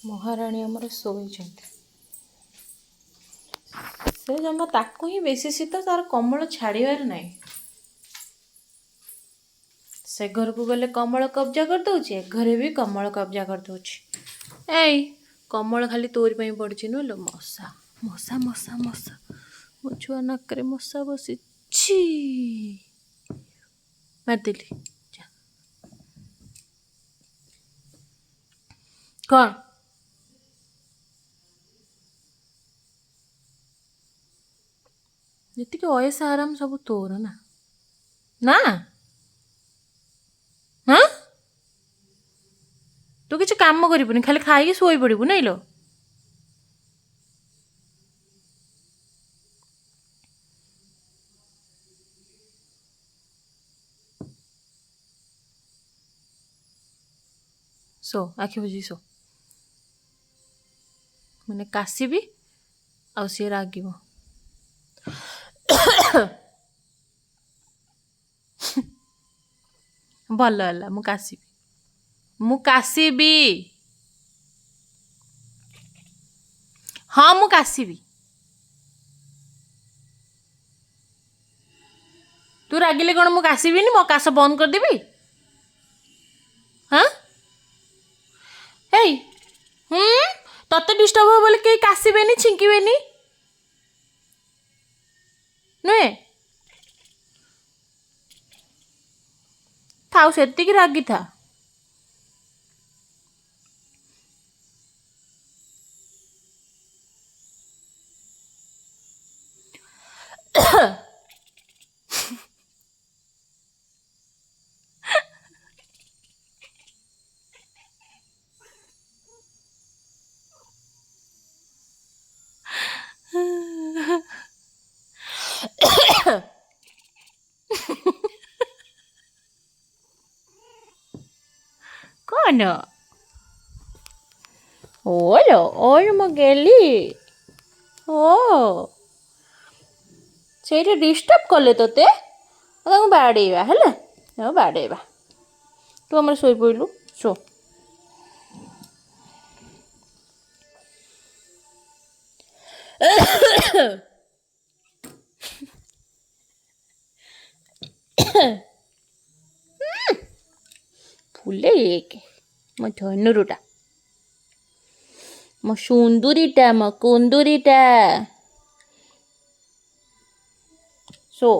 ମହାରାଣୀ ଆମର ଶୋଇଛନ୍ତି। ସେ ଜମା ତାକୁ ହିଁ ବେଶୀ ଶୀତ, ତାର କମଳ ଛାଡ଼ିବାର ନାହିଁ। ସେ ଘରକୁ ଗଲେ କମଳ କବ୍ଜା କରିଦେଉଛି, ଏ ଘରେ ବି କମଳ କବ୍ଜା କରିଦେଉଛି। ଏଇ କମଳ ଖାଲି ତୋରି ପାଇଁ ପଡ଼ିଛି ନୁହେଁ। ମଶା ମଶା ମଶା ମଶା, ମୋ ଛୁଆ ନାକରେ ମଶା ବସିଛି, ମାରିଦେଲି। କ'ଣ ଯେତିକି ଅୟସ ଆରାମ ସବୁ ତୋର ନା ନା ହଁ, ତୁ କିଛି କାମ କରିବୁନି, ଖାଲି ଖାଇକି ଶୋଇପଡ଼ିବୁ ନାଇଁ ଲୋ। ଶୋ, ଆଖି ବୁଜିକି ଶୋ। ମାନେ କାଶିବି ଆଉ ସିଏ ରାଗିବ। ଭଲ ହେଲା, ମୁଁ କାଶିବି, ମୁଁ କାଶିବି, ହଁ ମୁଁ କାଶିବି। ତୁ ରାଗିଲେ କ'ଣ ମୁଁ କାଶିବିନି? ମୋ କାଶ ବନ୍ଦ କରିଦେବି? ହଁ ହେଇ, ହୁଁ, ତତେ ଡିଷ୍ଟର୍ବ ହବ ବୋଲି କେହି କାଶିବେନି, ଛିଙ୍କିବେନି, ନୁହେଁ? ଥାଉ, ସେତିକି ରାଗିଥା। କ'ଣ ଓଲୋ ଓଲୋ, ମୋ ଗେଲି, ଓ ସେଇଠି ଡିଷ୍ଟର୍ବ କଲେ ତୋତେ, ତାଙ୍କୁ ବାଡ଼େଇବା ହେଲା, ତାଙ୍କୁ ବାଡ଼େଇବା। ତୁ ଆମର ଶୋଇପଡ଼ିଲୁ, ଶୋ। ଫୁଲେ ଏକ ମୋ ଧନୁରୁଟା, ମୋ ସୁନ୍ଦୁରୀଟା, ମୋ କୁନ୍ଦୁରୀଟା, ଶୋ।